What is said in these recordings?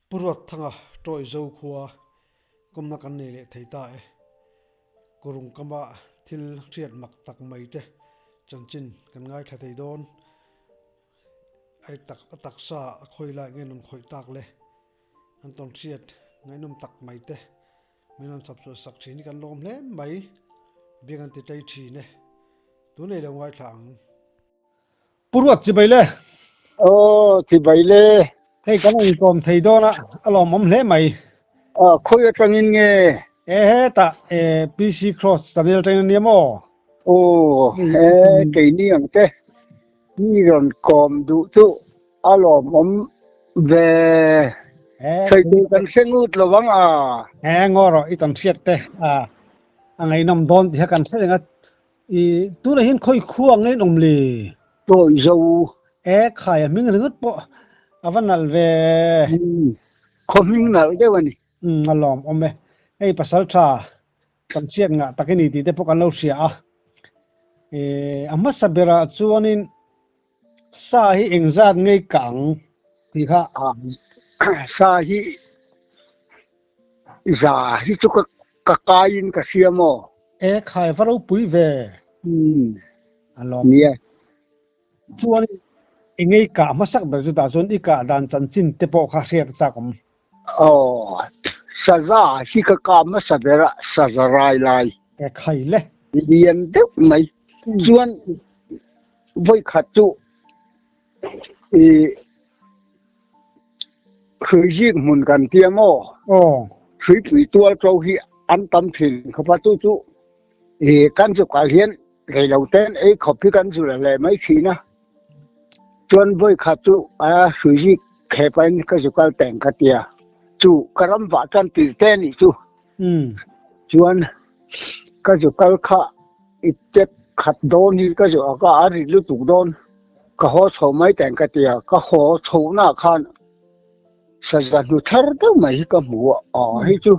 Pu Ruatthanga Ṭawih Zo khua kawmna kan nei leh thei ta e. Kurung kama thil hriat mak tak mai te chanchin kan ngaithla thei dawn. Ai tak a taksa a khawi lai nge rawn khawih tak le. An tawn hriat ngaihnawm tak mai te min rawn chhawp chhuah sak thin hi kan lawm hle mai. Biak an ti tlei thin e. Tun ei lo ngaithla ang. Pu Ruat chibai le. Aw chibai le. Hei kan rawn kawm thei dawn a, a lawmawm hle mai. Aw khawi atangin nge? E hetah e PC Cross channel atangin ania maw? Aw he keini ang te mi rawn kawm duh chu a lawmawm ve. Sawi tur kan hre ngut lo ang a. He ngaw rawh i tam hriat te a a ngaihnawm dawn tih kha kan hre reng a. I tunah hian khawi khua ang in awm le? Tawi zo. E khai a hming ringawt pawh a va nalh ve. Khaw hming nalh deuh a ni. A lawm awm e. Hei pasal tha kan chhiat ngah tak i ni tih te pawh kan lo hria a. E a hmasa berah chuanin sa hi engzat ngei kah ang tih kha. Sa hi Za hi chu ka kaiin ka hria maw? E khai va ropui ve. Umm. A lawm. Nia. Chuan i ngei kah hmasak ber chutah chuan i kah dan chanchin te pawh kha hriat a chak awm. Aw, saza hi ka kah hmasa ber a, saza rai lai. E khai le. Lian deuh mai. Chuan vawikhat chu i Hruizik hmun kan tia maw? Aw. Hruipui tual ṭo hi an tam ṭhin khawp a, chu chu i kan zu kal hian reilo ten ei khawp hi kan zu la hle mai ṭhin a. Chuan vawi khat chu a hruizik khep a in ka zu kal teng ka tia, chu ka ram vah tan tir te nih chu. Chuan ka zu kal kha i tek khat dawn hi ka zu a ka a rit lutuk dawn. Ka haw chho mai teng ka ti a, ka haw chhohnaah khan saza hnu thar deuh mai hi ka hmu a, aw hei chu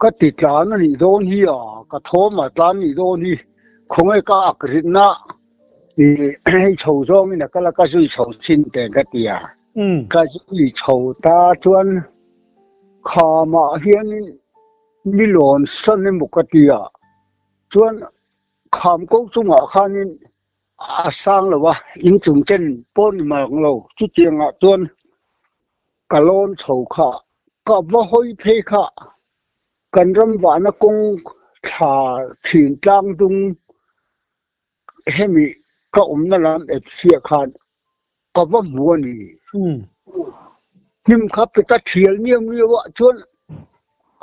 ka ti tlan a nih dawn hi a, ka thawm a tlan nih dawn hi, khawnge ka ak ritna ih hei chho zawngin a kal a, ka zui chho chin teng ka ti a, ka zui chho ta chuan khamah hianin mi lawn san emaw ka ti a, chuan kham ko chungah khanin A sang lo a, inchung chen pawh ni mai ang lo. Chutiangah chuan ka lawn chho kha, ka va hawi phei kha kan ram vahna kawng thla thin tlang dung hemi ka awmna lam ep chiah khan ka va hmu a ni. Hnim kha peta thial miau miau ah chuan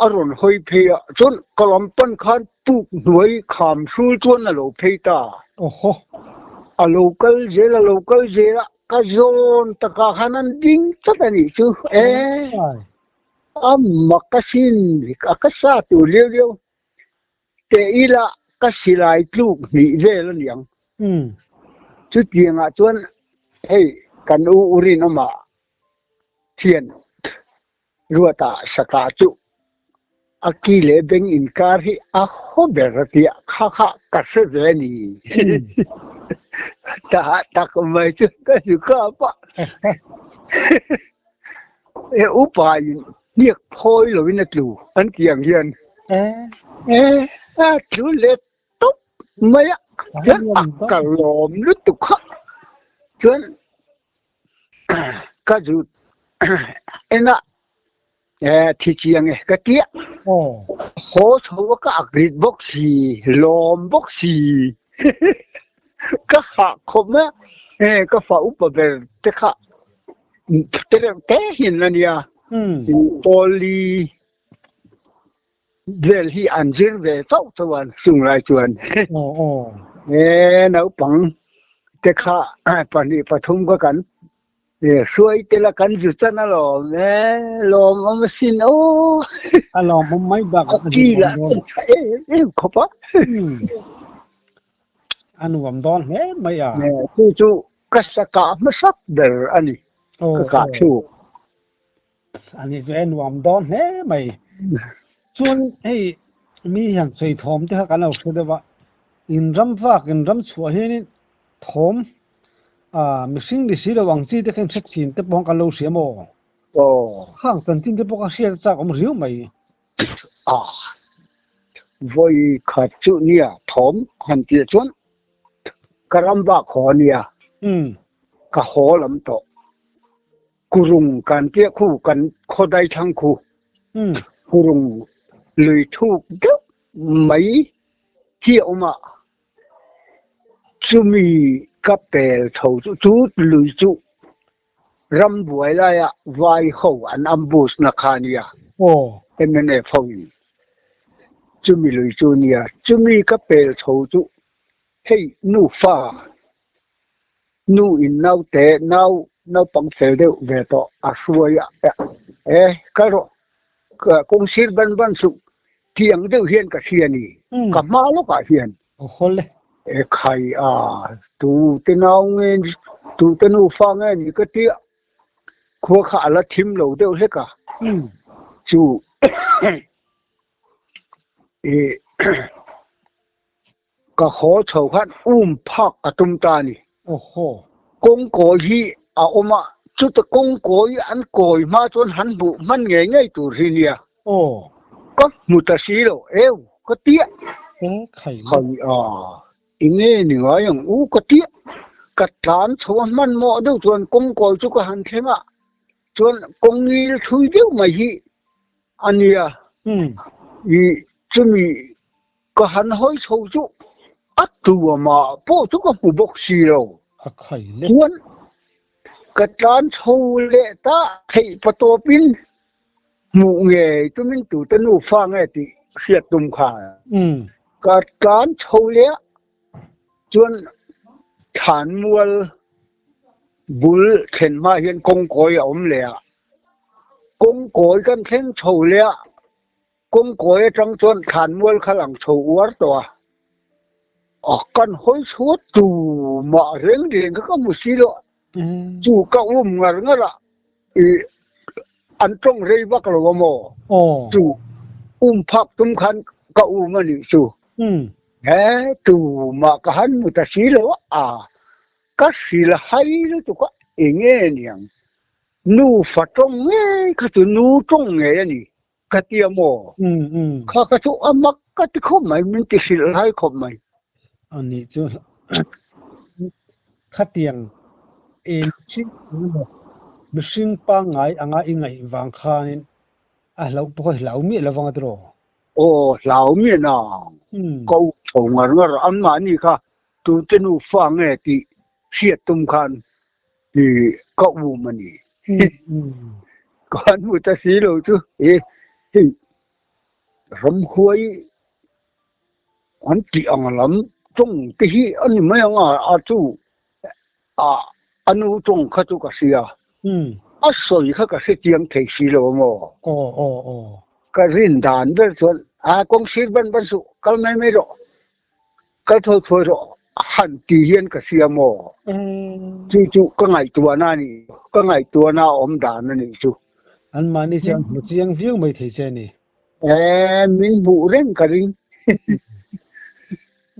a rawn hawi phei a, chuan ka lam pan khan puk hnuai kham hrul chuan a lo phei ta. Awhaw. A lo kal zel, a lo kal zel a, ka zawn takah khan an ding tlat a nih chu. E, a mak asin, a ka sa tur liau liau teh ila ka silai tluk hnih vel a niang. Chutiangah chuan hei kan u Urinawma hian Ruata saka chu a ki leh beng inkar hi a haw ber a tia, kha kha ka hre ve a ni. Tah tak mai chu ka zu kap a. E upa in hniak phawi lovin a tlu an ti ang hian. E a tlu leh tawp mai a, chuan a ka lawm lutuk kha. Chuan Ka zu en a thi chiang e ka tia. Haw chho a ka ak rit bawk si, lawm bawk si. Ka hah khawp mai a, ka fa upa ber te kha te reuh te hian a nia. Pawli vel hi an zir ve chauh chauh a chung lai chuan e naupang te kha pahnih pathum kha kan hruai tel a kan zu chan alawm e lawm awm asin aw a lawm awm mai bak a kil ah kan tha em em khawp a a nuam dawn hle mai a chu chu ka sa kah hmasak ber a ni ka kah thluk Ani chu e nuam dawn hle mai. Chuan hei mi hian sawi thawm te kha kan lo hre deuh a, in ram vak in ram chhuah hianin thawm ah mihring ni si lo ang chi te kha in hre thin te pawh kan lo hria maw? Aw. Khang chanchin te pawh kha hriat a chak awm riau mai. A, vawi khat chu nia thawm han tih chuan ka ram bak haw a nia. Ka haw lam tawh. Kurung kan piah khu kan khaw dai thlang khu. Kurung lui thuk deuh mai hi a awm a. Chumi ka pel chho chu chu lui chu ram buai laia vai ho an ambush na kha nia. Mnf ho in chumi lui chu nia. Chumi ka pel chho chu hei nufa nu in naute nau naupang fel deuh ve tawh a hruai a e kal rawh kawng sir ban ban suh tih ang deuh hian ka hria ni ka hma lawkah hian e khai a tute nau nge tute nufa nge ni ka tia khua kha a la thim lo deuh hlek a chu e Ka haw chho khan um phak ka tum ta a ni. Kawngkawi hi a awm a, chuta kawngkawi an kawi hma chuan han hmuh hman ngei ngei tur hi nia. Ka hmu ta si lo, eu ka tia. Khai a, i nge ni ngai ang u ka tia. Ka tlan chho a hmanhmawh deuh chuan kawngkawi chu ka han thleng a, chuan kawngil thui deuh mai hi a nia. I chumi Ka han hawi chho chu a tuamah pawh chu ka hmu bawk si lo. A khai le. Chuan ka tlan chho leh ta theih patawpin hmuh ngei tumin tute nufa nge tih hriat tum khan ka tlan chho leh a, chuan thlanmual bul thlen hma hian kawngkawi a awm leh a, kawngkawi kan thleng chho leh a, Kawngkawi atang chuan thlanmual kha lang chho uar tawh a, a kan hawi chhuat tu mah reng reng kha ka hmu si lo. Chu ka um ngar ngar a, i an tawng rei vak lo a maw? Chu um phak tum khan ka um a nih chu. He tu mah ka han hmu ta si lo a, ka hrilh hai lutuk a, enge niang nufa tawng ngei kha chu nu tawng ngei a ni. Ka ti a maw? Kha ka chu a mak ka ti khawp mai, min ti hrilh lai khawp mai. A nih chu khatiang e mihring emaw mihring pangngai anga i ngaih vang khanin a hlauh pawh kha hlau miah lovang a tiraw? Aw hlau miah nang. Ka up chho ngar ngar anmahni kha tute nufa nge tih hriat tum khan i ka um a ni. Ka han hmu ta si lo chu i hei ramhuai an tih ang lam tawng te hi a ni mai ang a, a chu a a nu tawng kha chu ka hria. A sawi kha ka hrechiang thei si lo a maw? Ka rin dan ber chuan a kawng sir ban ban suh kal mai mai rawh. Kal thawi thawi rawh han ti hian ka hria maw? Chu chu ka ngaihtuahna a nih, ka ngaihtuahna a awm dan a nih chu. Anmahni chuan hmu chiang viau mai thei che a ni. E, min hmuh reng ka ring.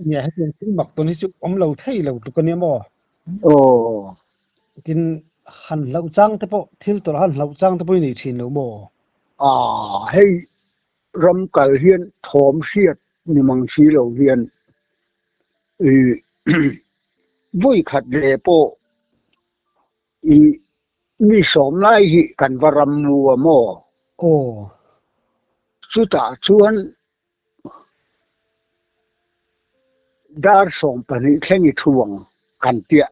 Nia, hetiang thil mak tawn hi chu awm lo thei lo tluk a nia maw? Aw. Tin, han hlauh chang te pawh, thil tawrh han hlauh chang te pawh i nei thin lo maw? Ah, hei ram kal hian thawm hriat ni mang si lo hian i vawi khat leh pawh i mi sawm lai hi kan va ram mu a maw? Aw. Chutah chuan dar 12 thleng i thu ang kan tia.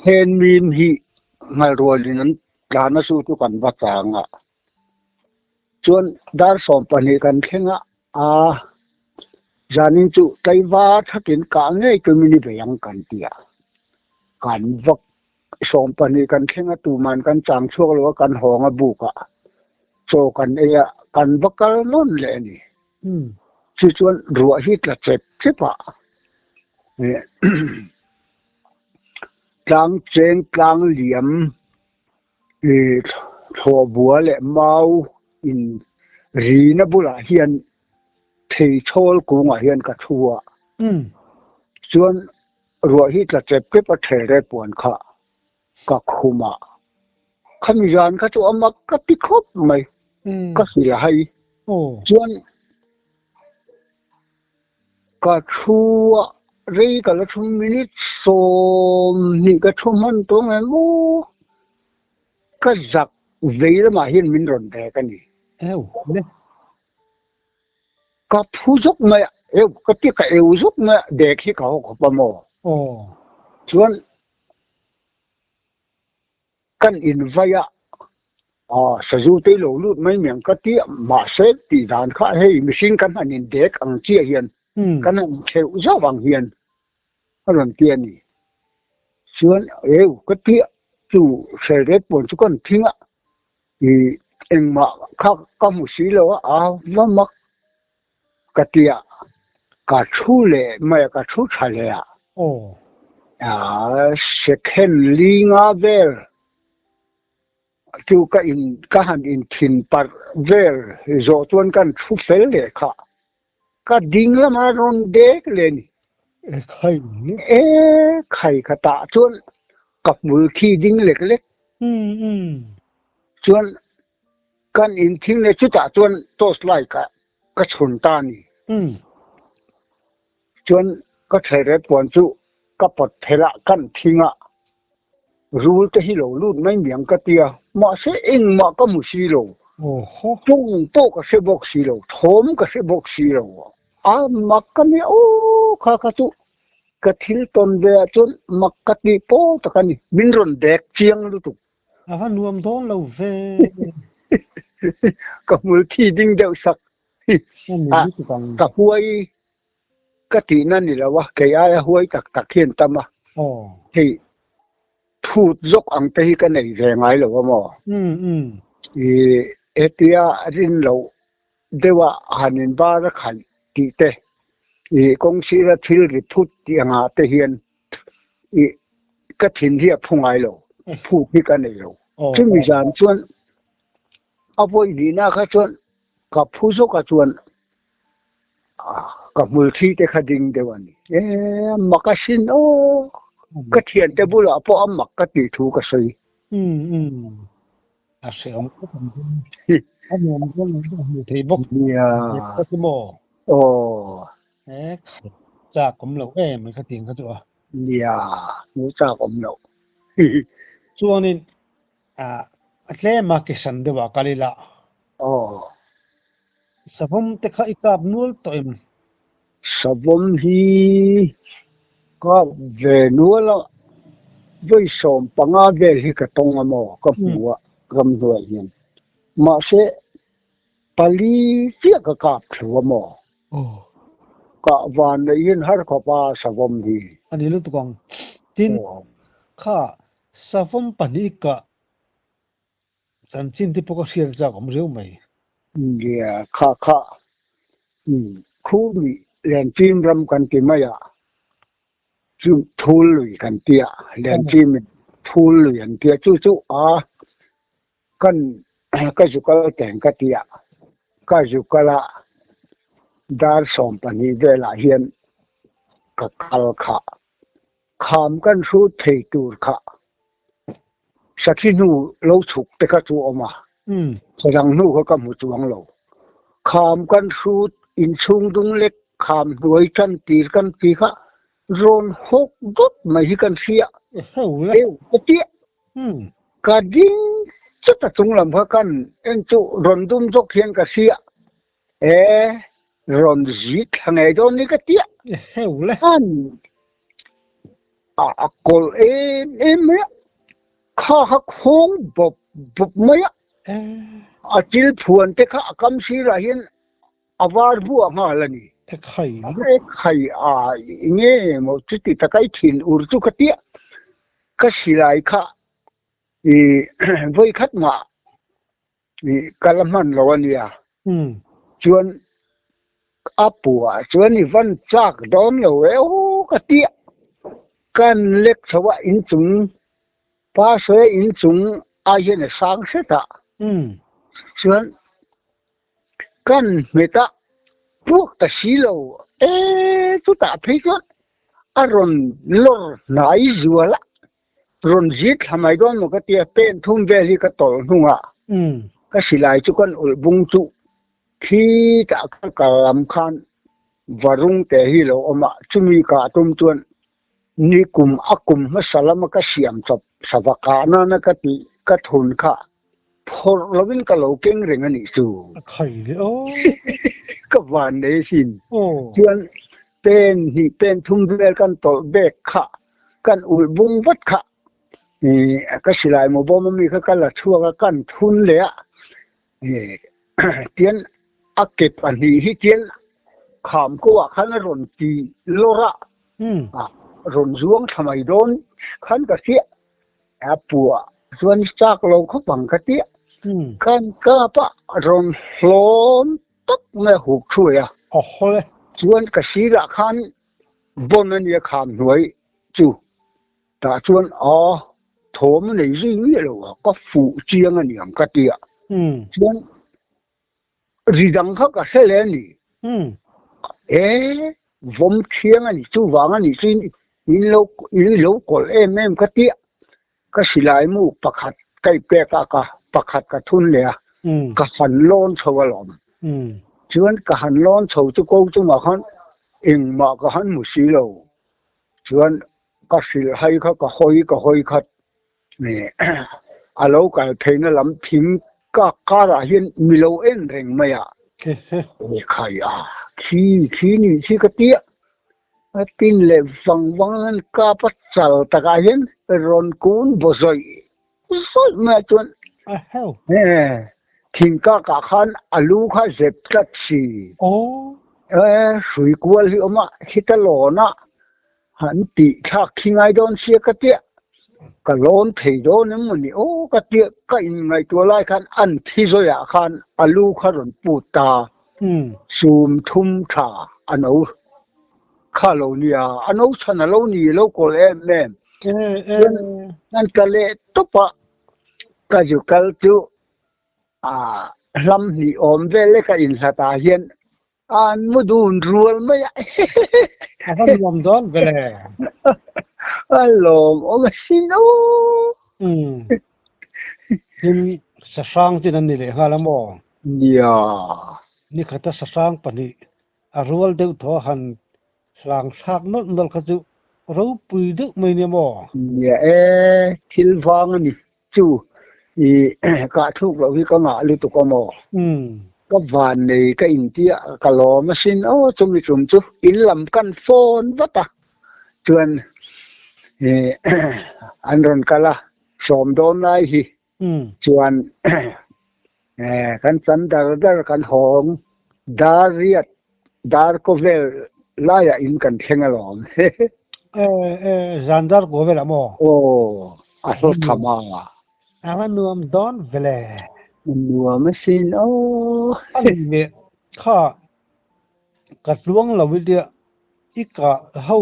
Then mim hi ngalrualin an tlan a chu chu kan va chang a. Chuan dar 12 kan thleng a, a zanin chu tlaiva thakin kah ngei tumin i bei ang kan tia. Kan va 12 kan thleng a tuman kan chang chhuak lo a kan hawng a buk ah chaw kan ei a kan va kal nawn leh a ni. Chu chuan ruah hi tla chep chep a tlang cheng tlang liam thlawhbua leh mau in rina bulah hian theichhawl kungah hian ka thu a chuan ruah hi tla chep chep a thelret puan kha ka khum a. Khami zan kha chu a mak ka ti khawp mai. Ka hrilh a hai. Chuan ka thu a, rei ka la thu minute 20 ka thu hman tawh ang em aw. Ka zak vei lamah hian min rawn dek a ni. Ka phu zuk mai a, eu ka ti ka eu zuk mai a, dek hi ka haw khawp a maw? Chuan kan invai a, aw sazu te lo lut mai miang ka ti a, mahse tih dan kha hei mihring kan han indek ang chiah hian kan han intheuh zauh ang hian a rawn ti a ni. Chuan eu ka ti a, chu hrelret pawn chu kan thing a, Ih engmah kha ka hmu si lo a, a va mak ka ti a, ka thu leh mai a, ka thu tha leh a. Aw. Second li nga vel chu ka in ka han inthin parh vel zawh chuan kan thu fel leh kha. Ka ding lama rawn dek leh a ni. E khai. E khai ka tah chuan ka hmul thi ding lek lek. Chuan kan in thing leh chutah chuan torch light ka ka chhun ta a ni. Chuan ka thelret puan chu ka pawt phelh a, kan thing a, rul te hi lo lut mai miang ka ti a, mahse engmah ka hmu si lo, tawng pawh ka hre bawk si lo, thawm ka hre bawk si lo, a mak ka nia aw kha kha chu ka thil tawn ve ah chuan mak ka tih pawl tak a ni, min rawn dek chiang lutuk. A va nuam dawn lo ve. Ka hmul thi ding deuh sak a, ka huai Ka tihna ni lo a, kei aia huai tak tak hian tam a, hei phut zawk ang te hi ka nei ve ngai lo a maw? I hetia rin loh deuha han in bar a khalh tih te, i kawng sira thil ri phut tih angah te hian i ka thin hi a phu ngai lo, phut hi ka nei lo. Chumi zan chuan a vawi nihna kha chuan ka phu zawk a chuan Ka hmul thi te kha ding deuh a ni. E, mak a sin aw. Ka thiante bulah pawh a mak ka tih thu ka sawi. Um um. A hreawm khawp ang chu. A nuam dawn lo deuh hmuh theih bawk. Nia. Ka chu maw? Aw. E, chak awm lo em mai kha tiang kha chu a. Nia, hmuh chak awm lo. Chuanin, a tlem a ke hran deuh ah kal ila. Aw. Savawm te kha i kap nual tawh em? Savawm hi kap ve nual a, vawi 15 vel hi ka tawng a maw ka hmu a ramhnuai hian. Mahse pali chiah ka kap thlu a maw. Kah van neih hian har khawp a savawm hi. A ni lutuk ang. Tin, kha savawm pahnih kah Chanchin te pawh ka hriat chak awm riau mai. Nia, kha kha khu lui Lenchim ram kan ti mai a, chu thul lui kan ti a, Lenchim in thul lui an ti a, chu chu a kan ka zu kal teng ka ti a, ka zu kal a dar 12 velah hian ka kal kha, kham kan hrut thei tur kha. Sakhi hnu lo chhuk te kha chu awm a, sadang hnu kha ka hmu chuang lo. Kham kan hrut inchhung dung lek kham hnuai tan tir kan ti kha rawn hawk dawt mai hi kan hria. Eu ka tia. Ka ding chata chung lam kha kan en chu rawn dum zawk hian ka hria. E rawn zit thla ngei dawn ni ka tia. An A kawlh em em mai a, kha kha khawng bawp bawp mai a, a thil phuan te kha a kam sirah hian a var buah nghal a ni. E khai E khai a nge maw chuti taka i thin ur chu ka tia, ka silai kha i vawi khat mah i ka la hman lo a nia. Chuan a puah chuan i van chak dawn lo e aw ka ti a, kan lek chho a inchung pa sawi a inchung ai hian a sang hret a, chuan kan hmet a puak ta si lo e chutah phei chuan a rawn lawr hnai zual a. Rawn zit thla mai dawn maw ka tia, pen thum vel hi ka tawlh hnungah ka silai chu kan ulh bung chu khitah ka kal lam khan varung te hi lo awm a, chumi kah tum chuan ni kum a kum hmasa lama ka siam chawp sava kah nana ka tih ka thun kha phawrh lovin ka lo keng reng a nih chu. A khai le aw. Ka van nei asin. Chuan pen hnih pen thum vel kan tawlh bek kha kan ulh bung vat kha ka silai maw bawm ami kha ka la chhuak a kan thun leh a tian a ke pahnih hi tian kham ko ah khan a rawn ti lawr a rawn zuang thla mai dawn khan ka hriah a puah chuan chak lo khawp ang ka tia khan kap a rawn hlawn tak mai a huk thuai a chuan ka sirah khan Bon a nia kham hnuai chu tah chuan a thawm a nei zui miah lo a, ka fuh chiang a niang ka ti a. Chuan ri dang kha ka hre leh a ni. E vawm thiang a ni, chuvang a nih chu in lo in lo kawlh em em ka ti a. Ka silai mu pakhat ka i pek a ka pakhat ka thun leh a, ka han lawn chho alawm. Chuan ka han lawn chho chu ko chungah khan engmah ka han hmu si lo. Chuan ka hrilh hai kha ka hawi ka hawi khat a lo kal theihna lam thing kak karah hian mi lo en reng mai a. Khai a, khi khi nih khi ka ti a. A tin leh vang vang an kap a chal takah hian rawn kun baw zawih zawih mai ah chuan thing kakah khan a lu kha zep tlat si. Hrui kual hi awm a, hita lawn a han tih thlak khi ngai dawn sia ka tia, ka lawn thei dawn em mawni aw ka tia ka inngaihtuah lai khan an thi zawih ah khan a lu kha rawn put ta. Sum thum tha a no kha lo nia, a no chhan a lo ni lo kawl em em. Chuan an tla leh tawp a, ka zu kal chu hlam hnih awm vel lek a inhlat ah hian an mu dun rual mai a. A va nuam dawn ve le. A lawm awm asin aw. Tin, sahrang chin an ni leh nghal a maw? Nia. Ni khata sahrang pahnih a rual deuh thaw a han hlang thlak nawlh nawlh kha chu ropui deuh mai nia maw? Nia e, thil vang a ni chu i kah thluk loh hi ka ngah lutuk a maw? Ka van nei ka intia ka lawm asin aw chumi tum chu in lam kan phone vat a chuan an rawn kal a sawm dawn lai hi chuan kan chan dar dar kan hawng dar riat dar kaw vel laiah in kan thleng alawm. Zan dar kaw velah maw? Aw a hlaw tham a. A va nuam dawn vele. Nuam asin aw. A ni leh kha ka tluang lo i tia i kah ho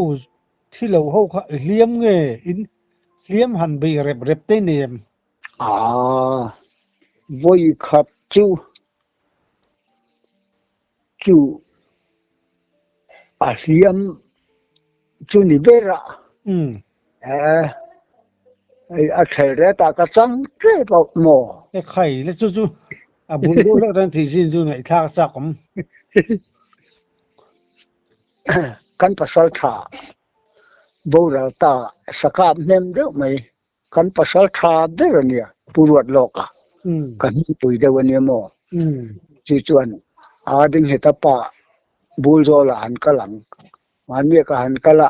thi lo ho kha i hliam nge in hliam han bei rep rep te nem. Aa vawi khat chu chu a hliam chu ni ber a. Hei a ṭhel ret ah ka chang ṭep a maw? E khai le chu chu a bul deuh hleuh tan thih chin chu ngaihthlak a chak awm. Kan pasal tha boral ta sakap hnem deuh mai kan pasal tha ber a nia Pu Ruat lawk a ka hmingpui deuh a nia maw? Chu chuan a ding heta pa bul zawlah han kal ang, mahnia ka han kal a,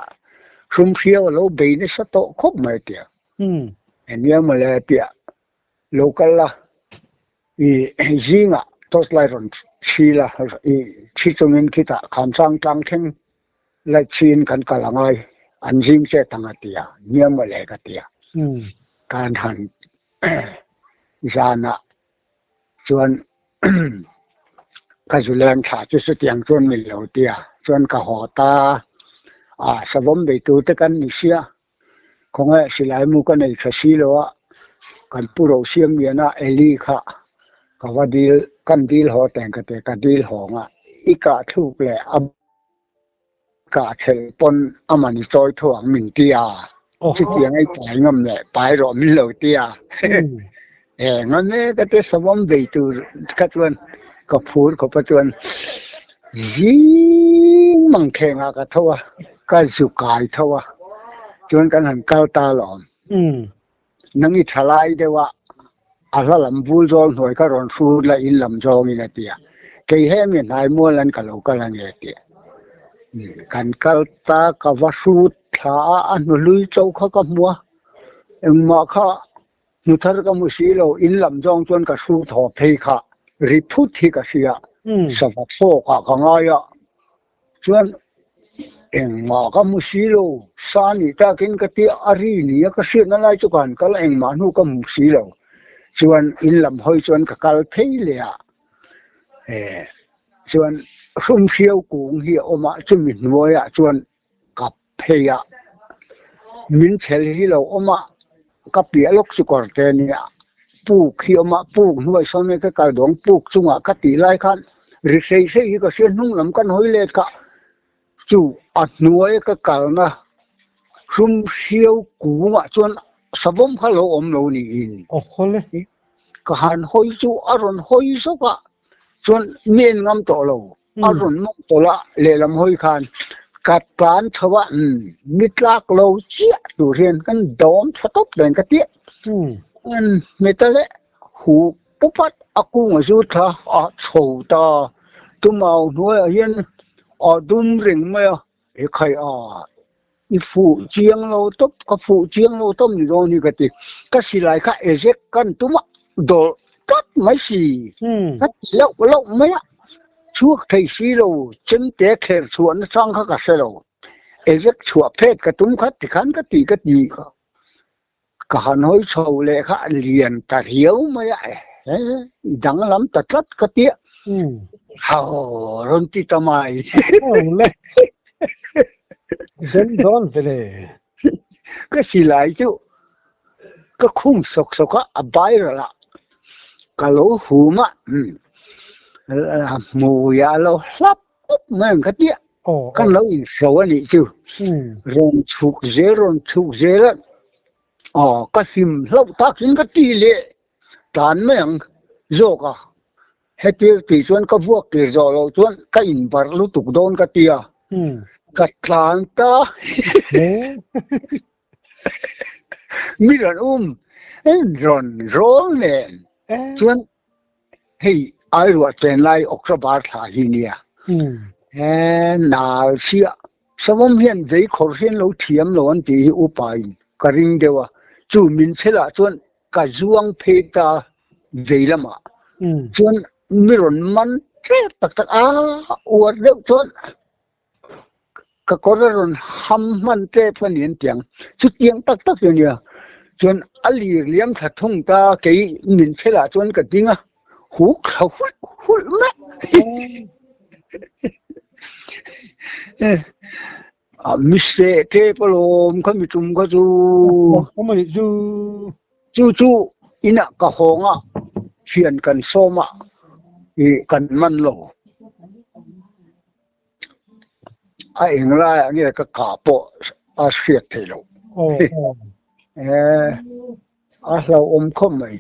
hrum hriau a lo bei nasa tawh khawp mai tia. Nia mawle tia lo kal a, i zingah torch light rawn chhi la, i chhi chungin khitah Khamsang tlang thleng light chhiin kan kal a ngai, an zing chet ang a tia, nia mawle ka tia. Kan han zanah Chuan ka zu leng thla chu chutiang chuan min lo ti a, chuan ka haw ta a, savawm beitu te kan ni sia, khawnge silai mu ka nei tha si lo a, kan pu ro siam lian a Eli kha ka va dil, kan dil haw teng ka ti a, ka dil hawng a, i kah thluk leh a kah thelh pawn a man i chawi tho ang min ti a. Chutiang a i pai ngam leh pai rawh min lo ti a. E ngam e ka ti savawm bei tur kha chuan ka phur khawp a chuan zing mang thleng ah ka tho a, ka zu kai tho a, chuan kan han kal ta alawm. Nang i tha lai deuh a, a hla lam vul zawl hnuai kha rawn hrut la in lam zawngin a ti a, kei hemi hnai mual an ka lo kal ange a ti a. Kan kal ta ka va hrut thla a, a hnu hlui chauh kha ka hmu a, engmah kha hnu thar ka hmu si lo, in lam zawng chuan ka hrut haw phei kha ri phut hi ka hria, sava fawk ah ka ngai a, Chuan engmah ka hmu si lo, sa nih takin ka ti a ri ni a ka hriatna lai chu ka han kal a, engmah hnu ka hmu si lo. Chuan in lam hawi chuan ka kal phei leh a, eh chuan hrumhriau kung hi a awm a, chumi hnuaiah chuan ka phei a, min chhel hi lo awm a, ka piah lawk chu kawr te nia, puk hi awm a, puk hnuai sawn nge ka kal dawng puk chungah ka tih lai khan ri hrei hrei hi ka hria hnung lam kan hawi let kha chu a hnuai ka kalna hrum hriau kungah chuan savawm kha lo awm lo niin ka han hawi chu a rawn hawi zawk a chuan mi en ngam tawh lo. A rawn mawng tawlh a, lehlam hawi khan ka tlan chho a, mi tlak lo chiah tur hian kan dawm tha tawp dawn ka ti a. Hmeta leh hu pupat a kung a zu thla a chho ta, tumau hnuaiah hian a dum reng mai a, he khai a i fuh chiang lo tawp, ka fuh chiang lo tawp ni dawn hi ka ti. Ka silai kha eject kan tum a, dawlh tlat mai si, ka ti loh loh mai a, chhuak thei si lo, chemte kher chhuah nachang kha ka hre lo, eject chhuah phet ka tum kha tikhan ka ti ka ti kha. Ka han hawi chho leh kha a lian ta riau mai a, he i danglam ta tlat ka ti a, hau rawn ti ta mai. Awle, den dawn ve le. Ka silai chu ka khung sawk sawk a, a viral a, ka lo hum a, hmuiah a lo hlap Up mai ang ka ti a, kan lo inhro a nih chu. Rawn chhuk zel, rawn chhuk zel a, aw ka hlim hlauh takin ka ti leh tan mai ang zawk a. Hetir tih chuan ka vuak kir zawh loh chuan ka inbarh lutuk dawn ka ti a, ka tlan ta. Mi rawn um, rawn rawl nen chuan Hei ai ruah chen lai October thla hi nia. He nal sia savawm hian vei khawr hian lo thiam lo an tih hi upa in ka ring deuh a, chu min chhelah chuan ka zuang phei ta vei lamah chuan mi rawn man tlek tak tak a, uar deuh chuan Ka kawr a rawn ham hman tep a ni an ti ang. Chutiang tak tak chu a nia. Chuan a lir liam thla thung ta kei min chhelah chuan ka ding a, huk thla hulh hulh mai. A mi seh tep alawm kha mi tum kha chu. Awm a nih chu. Chu chu inah ka hawng a, thian kan sawm a, ih kan man lo. A eng laiah nge ka kah pawh a hriat theih loh. A hlauhawm khawp mai.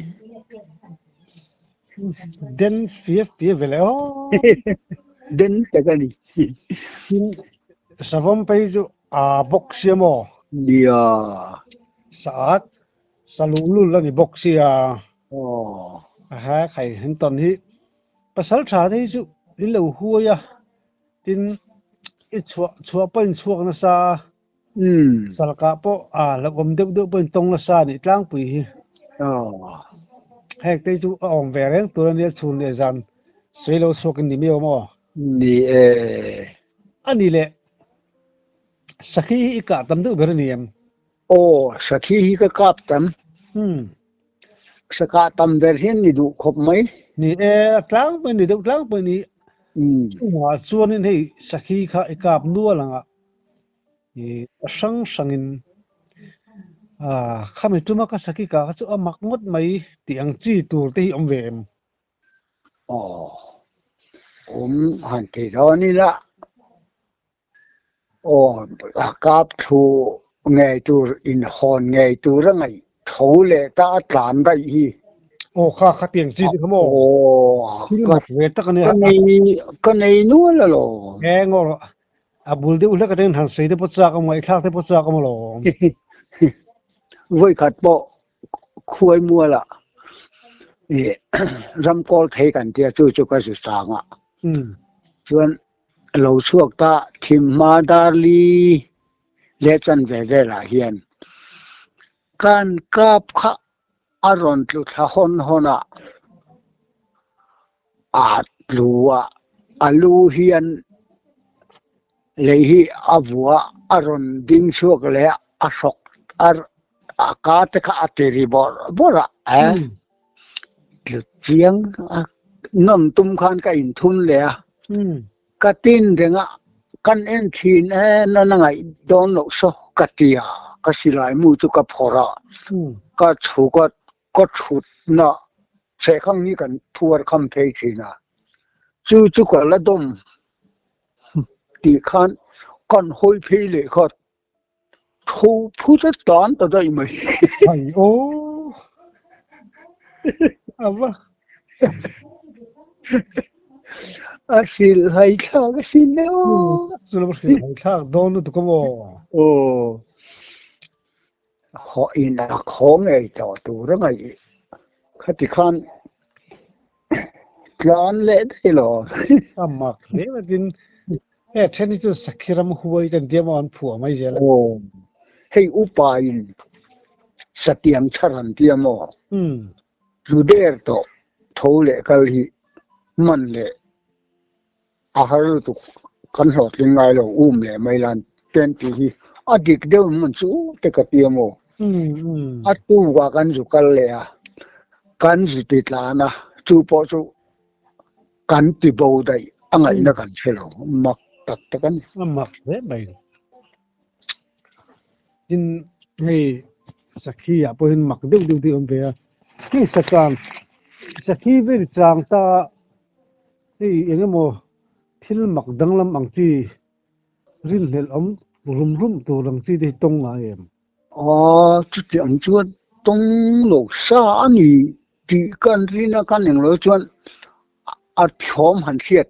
Den fia fia ve leh aw. Den tak a ni. Savawm phei chu a bawk sia maw? Nia. Saat sa luhlul a ni bawk sia. Aw. Aha khai han tawn hi Pasal tha te hi chu in lo huai a, tin i chhuah chhuah pawh in chhuak nasa a, salkah pawh a hlauhawm deuh deuh pawh in tawng nasa a nih tlangpui hi. Heng te hi chu a awm ve reng tur a nia chhun leh zan sawi lo chhuak in ni miau maw? Ni e. A ni leh, sakhi hi i kah tam deuh ber a ni em? Aw, sakhi hi ka kap tam. Sakah tam ber hian ni duh khawp mai. Ni e, a tlangpui ni deuh tlangpui ni. Chungah chuanin hei sakhi kha i kap nual ang a, i a hrang hrangin khami tuma ka sakhi kah kha chu a mak ngawt mai tih ang chi tur te hi awm ve em? Aw, awm han thei dawn ila. Aw, a kap thu ngei tur in hawn ngei tur a ngaih tho leh ta a tlan daih hi. Aw kha kha tiang chi chu kha maw? Aw Thil mak ve tak a nia. Ka nei ka nei nual alaw. Eng aw rawh. A bul deuh hlek atangin han sawi te pawh chak a ngaihthlak te pawh chak a maw lawm. Vawi khat pawh khuai mualah ih ram kawl thei kan tia chu chu ka zu chang a. Chuan lo chhuak ta thim hma dar li leh chan ve velah hian kan kap kha a rawn tlu thla hawn hawn a, a tlu a, a lu hian lei hi a vua a rawn ding chhuak leh a, a hrawk a a ka te kha a ti ri bawrh bawrh a, eh tlu chiang a nawn tum khan ka inthun leh a. Ka tin reng a, kan en thin e na ngaih dawn loh saw ka ti a, ka silai mu chu ka phawrh a, ka chhuk a, ka thutna chhehkhang hi kan thuar kham phei thin a, chu chu ka la dawm tih khan kan hawi phei leh kha tho phut a tan ta daih mai. Hai aw a va A hrilh hai thlak a sin e aw. Chu lo hrilh hai thlak dawn lutuk a maw? Aw. Haw in a khaw ngei tawh tur a ngaih khati khan tlan leh daih lo. A mak hle mai tin he then hi chu sakhi ram huai kan tia maw an phuah mai zel a. Aw hei upa in satiang chhar an tia maw? Tlu der tawh tho leh kal hi man leh A har lutuk kan hlawhtling ngai lo um leh mai lan ten tih hi a dik deuh hmun chu te ka ti a maw? A tukah kan zu kal leh a, kan zu ti tlan a, chu pawh chu kan ti bo daih a ngaihna kan hre lo, mak tak tak a ni. A mak hle mai. Tin, hei sakhi ah pawhin mak deuh deuh te a awm ve a, hei sachang sakhi vel chang ta Hei eng emaw thil mak danglam ang chi rinhlelh awm rum rum tur ang chi te hi tawng ngai em? Aw, chuti ang chuan tawng lo sa a ni tih kan rin a, kan englo chuan a thawm han hriat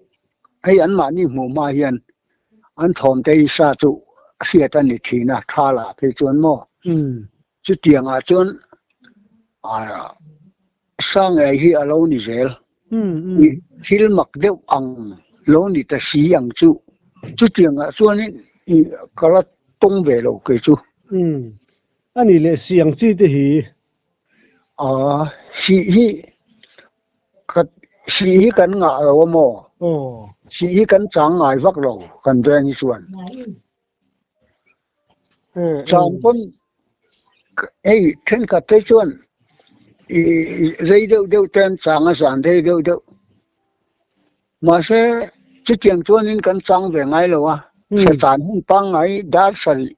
hei anmahni hmuh hma hian an thawm te hi sa chu hriat a ni thin a, tha lah phei chuan maw? Chutiangah chuan sa ngei hi a lo ni zel. Thil mak deuh ang lo ni ta si ang chu. Chutiangah chuanin ka la tawng ve lo kei chu. A nih leh si ang chi te hi. Si hi si hi kan ngah lo a maw? Si hi kan chang ngai vak lo kan veng hi chuan. Chang pawn hei thenkhat te chuan rei deuh deuh te an chang a zan rei deuh deuh mahse chutiang chuanin kan chang ve ngai lo a satan hun pangngai dar sarih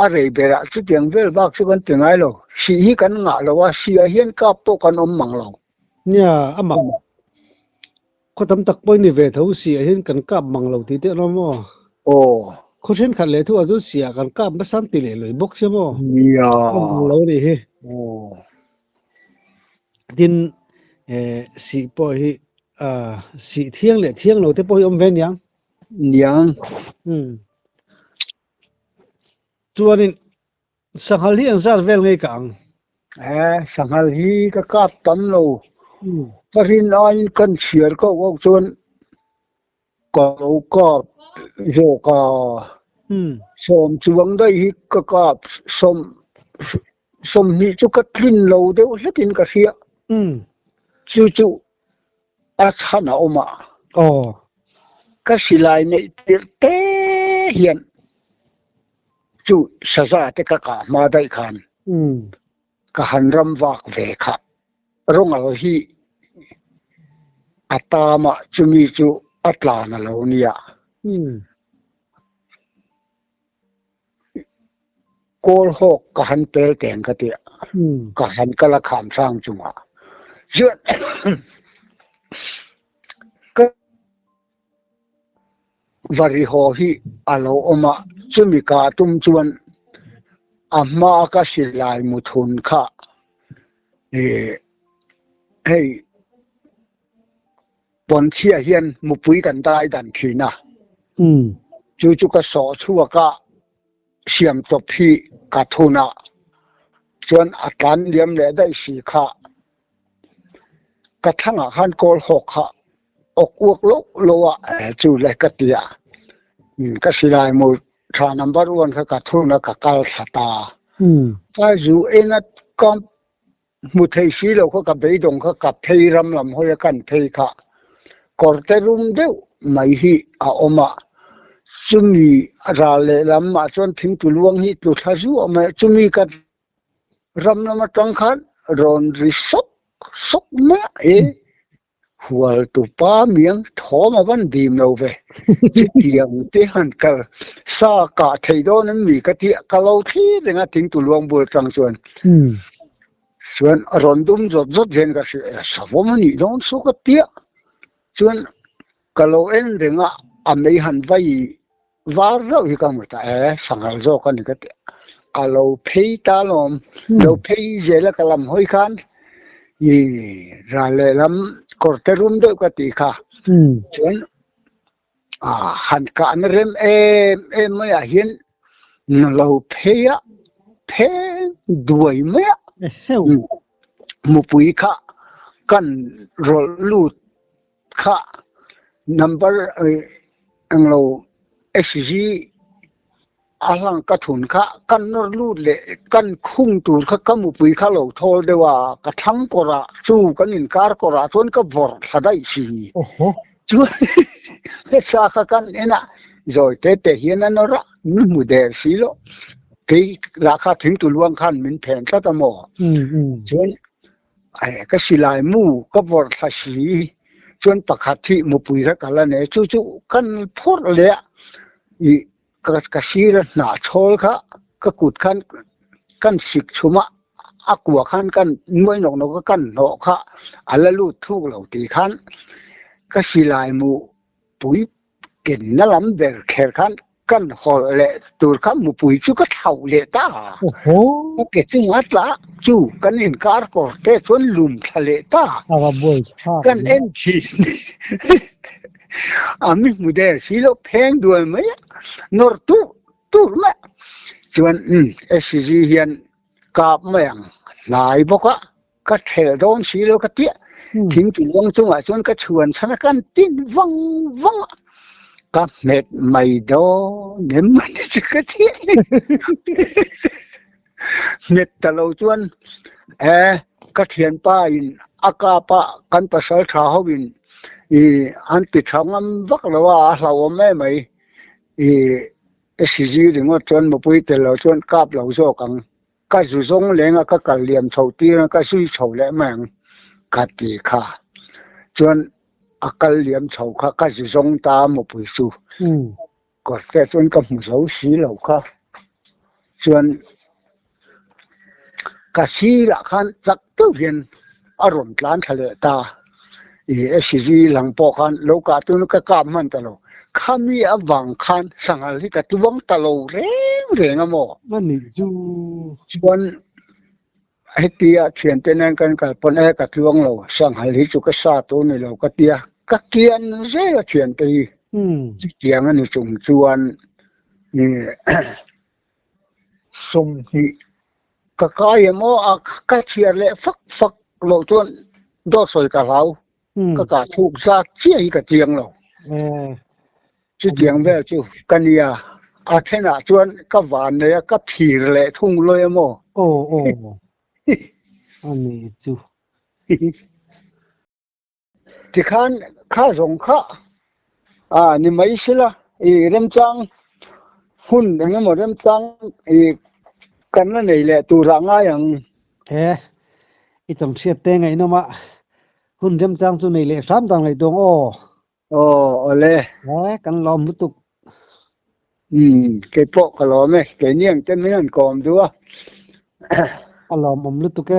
a rei berah chutiang vel bak chu kan ti ngai lo sih hi kan ngah lo a sih ah hian kap pawh kan awm mang lo. Nia a mak. Khaw tam tak pawhin ni ve tho siah hian kan kap mang lo tih teh rawh maw? Aw. Khaw thenkhat leh thu ah chuan siah kan kap nasa an ti leh lui bawk sia maw? Nia. A mang lo nih hi. Aw. Tin, eh, sih pawh hi, ah, sih thiang leh thiang lo te pawh hi awm ve niang. Niang. Umm. Chuanin Sanghal hi engzat vel ngei ka ang? Eh, sanghal hi ka kap tam lo. Ka rin aiin kan chhiar koh koh chuan ka lo kap zawk a. Sawm chuang daih hi ka kap sawm sawmhnih chu ka tlin lo deuh hlekin ka hria. Chu chu a chhan a awm a. Aw. Ka silai neih tirh te hian chu saza te ka kah hma daih khan ka han ram vak ve kha rawngal hi a tam a chumi chu a tlan a lo nia. Kawl hawk ka han pel teng ka ti a, ka han kal a kham hrang chungah chuan ka Varihaw hi a lo awm a, chumi kah tum chuan a hmaa ka silai muthun kha ih hei pawnchhia hian mupui kan dai dan thin a, chu chu ka sawh chhuak a. Siam tawp hi ka thun a, chuan a tlan liam leh daih si kha. Ka thlangah khan kawl hawk kha awk uak loh loh a chu le ka ti a, ka silai mu tha number one kha ka thun a ka kal thla ta. Ka zu en a ka hmu thei si lo kha ka beidawng kha ka phei ram lam hawi a kan phei kha kawrte rum deuh mai hi a awm a, chumi ral lehlam ah chuan thingtu luang hi tlu thla zuah mai a, chumi ka ram lam atang khan rawn ri sawk sawk mai a e. Hual tupa miang thawm a van dim lo ve. Chutiang te han kal sa kah thei dawn em ni ka ti ka lo thlir reng a thingtu luang bul atang chuan. Chuan a rawn dum zawt zawt hian ka hria e savawm a nih dawn saw ka tia. Chuan ka lo en reng a a mei han vai var deuh hi ka hmu ta e sanghal zawk a ni ka ti a lo phei ta lawm lo phei zel a ka lam hawi khan i ral lehlam kawr te rum deuh ka tih kha chuan a han kahna rem em em mai ah hian lo phei a pheng duai mai a mupui kha kan rawlh lut Kha number englo SG a hlang ka thun kha kan nawr lut leh kan khung tur kha ka mupui kha lo thawl deuh a, ka thlang kawrah chu kan inkar kawrah chuan ka vawrh thla daih si. Chuan sa kha kan en a, zawi te te hian a nawr a, min hmu der si lo. Kei lah kha thingtu luang khan min phen tlat a maw? Chuan Ka silai mu ka vawrh thla si chuan pakhat hi mupui kha ka la nei chu chu kan phawrh leh a ih ka sir a hnah chhawl kha ka kut khan kan sik chhum a a kua khan kan nuai nawk nawk a kan hnawh kha a la lut thuk lo tih khan ka silai mu pui Kenna lam ber kher khan kan hawlh leh tur kha mupui chu ka thlauh leh ta a. Ka ke chunga tla chu kan inkar kawr te chuan lum thla leh ta. Kan en thin a mi hmu der si lo pheng duai mai a, nawr tur tur mai a. Chuan SCG hian kap mai ang hlai bawk a. Ka thelh dawn si lo ka tia thingtui lawng chungah chuan ka chhuan chhan a kan tin vang vang a ka hmet mai dawn em mani chu ka ti hmet ta lo chuan e ka thianpa in a kap a kan pasal tha ho in i an ti tha ngam vak lo a a hlauhawm em mai i SG ringawt chuan mupui tel lo chuan kap lo zawk ang. Ka zu zawng leng a ka kal liam chho tir a ka zui chho leh mai ang ka ti kha. Chuan a kal liam chho kha ka zu zawng ta mupui chu kawr te chuan ka hmu zo si lo kha. Chuan ka sirah khan chak deuh hian a rawn tlan thla leh ta. I SG lang pawh khan lo kah tun ka kap hman ta lo. Khami avang khan sanghal hi ka tuang ta lo reng reng a maw? A nih chu. Chuan hetia thiante nen kan kal pawn e ka tluang lo, sanghal hi chu ka sa tur ni lo ka tia, ka kian zel a thiante hi. Chutiang a ni chung chuan 20 Ka kai em aw a ka chhiar leh fak fak loh chuan dawt sawi ka hlau. Ka kah thuk zat chiah hi ka chiang lo. Chutiang vel chu ka nia. A thenah chuan ka van nei a, ka phir leh thung lawi em aw. Aw aw. A ni chu. Tikhan kha zawng kha a ni mai sela i remchang hun eng emaw remchang i kan la nei leh tur ah ngai ang. He i tam hriat te ngaihnawm a hun remchang chu nei leh hram dang leh dawng aw. Aw awle. He kan lawm lutuk. Umm keipawh ka lawm e, keini ang te min han kawm duh a. A lawmawm lutuk e.